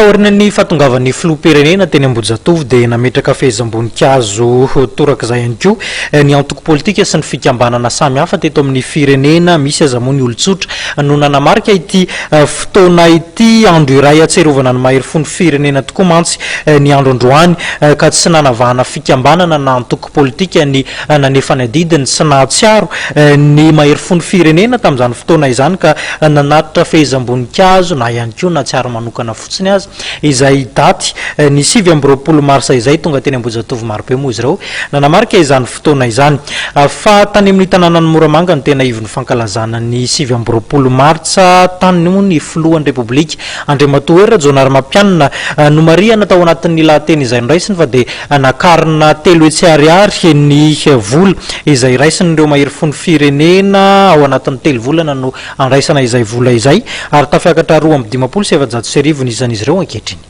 Taorian'ny fahatongavan'ny filoham-pirenena teny Ambohijatovo dia nametraka fehezam-boninkazo torak'izay ihany koa ny antoko politika sy ny fikambanana samihafa teto amin'ny firenena, misy aza moa ny olon-tsotra no nanamarika ity fotoana ity. Andro iray hatsiarovana ny mahery fon'ny firenena tokoa mantsy ny andro androany ka tsy nanavahana fikambanana na antoko politika ny nanefa ny adidiny sy nahatsiaro ny mahery fon'ny firenena tamin'izany fotoana izany ka nanatitra fehezam-boninkazo na ihany koa nahatsiaro manokana fotsiny aza izay daty ny 29 marsa izay. Tonga teny Ambohijatovo marobe moa izy ireo nanamarika izany fotoana izany. Fa tany amin'ny tanànan'i Moramanga no tena ivon'ny fankalazana ny 29 martsa. Tany moa ny filohan'ny Repoblika Andriamatoa Hery Rajaonarimampianina. Nomarihana tao anatin'ny lahateny izay noraisiny fa dia Nakarina 300 ariary ny vola izay raisin'ireo maherifon'ny firenena, ao anatin'ny telo volana no andraisana izay vola izay, ary tafiakatra 1452 ny isan'izy ireo ankehitriny.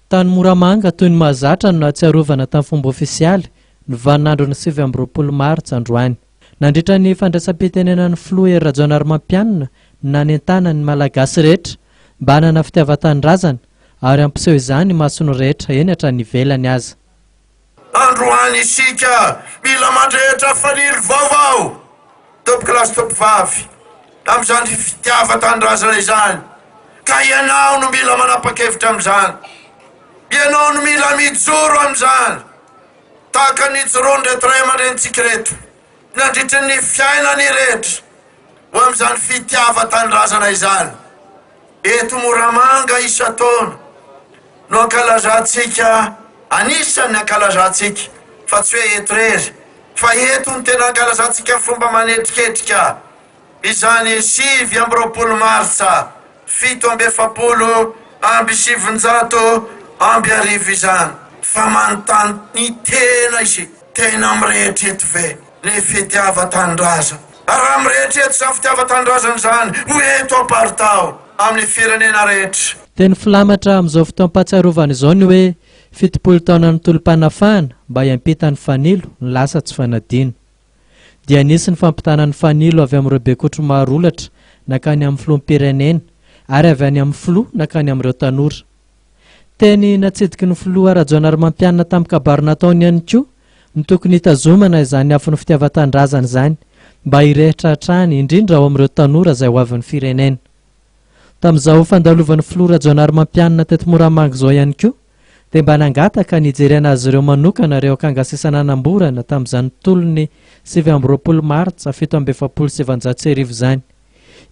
Tany Moramanga, toy ny mahazatra no nahatsiarovana tamin'ny fomba ofisialy ny vaninandron'ny 29 martsa androany. Nandritra ny fandraisam-pitenenan'ny filoha Hery Rajaonarimampianina no nanentanany ny Malagasy rehetra mba hanana fitiavan-tanindrazana ary hampiseho izany imason'ny rehetra, eny hatrany ivelany aza. Androany isika mila mandrehitra fanilo vaovao, tompokolahy sy tompovavy, amin'izany fitiavan-tanindrazana izany, ka ianao no mila manapa-kevitra amin'izany, ianao no mila mijoro amin'izany, tahaka ny nijoroan'ireto ray aman-drenintsika ireto nandritry ny fiainany rehetra ho amin'izany fitiavan-tanindrazana izany. Eto Moramanga isan-taona no ankalazantsika, anisan'ny ankalazantsika fa tsy hoe eto irery, fa eto no tena ankalazantsika amin'ny fomba manetriketrika izany 29 martsa 1947 izany. Fa manontany ny tena isika, tena mirehitra eto ve ny fitiavan-tanindrazana? Raha mirehitra eto izany fitiavan-tanindrazana izany, ho eto aparitaho amin'ny firenena rehetra. Teny filamatra amin'izao fotoam-pahatsiarovana izao ny hoe 70 taonan'ny tolom-panafahana mba hiampita ny fanilo, ny lasa tsy fanadino. Dia nisy ny fampitana ny fanilo avy amin'ireo bekotro maro olatra nankany amin'ny filoham-pirenena ary avy any amin'ny filoha nankany amin'ireo tanora. Teny natsidiky ny filoha Rajaonarimampianina tamin'ny kabary nataony ihany koa ny tokony hitazomana izany afon'ny fitiavan-tanindrazana izany mba hirehitra hatrany, indrindra ao amin'ireo tanora izay hoavin'ny firenena. Tamin'izao fandalovan'ny filoha Rajaonarimampianina teto Moramanga izao ihany koa dia mba nangataka ny hijerena azy ireo manokana ireo akanga sisa nanamborana tamin'izany tolon'ny 29 martsa 1947 izany.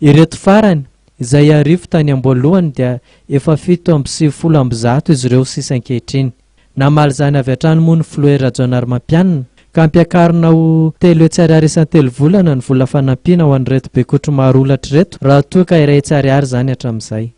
Ireto farany, izay arivo tany am-boalohany dia efa 197 izy ireo sisa ankehitriny. Namaly izany avy hatrany moa ny Filoha Hery Rajaonarimampianina, ka ampiakarina ho 300 ariary isan-telo volana ny vola fanampiana ho an'ireto bekotro maro olatra ireto raha toa ka 100 ariary izany hatramin'izay.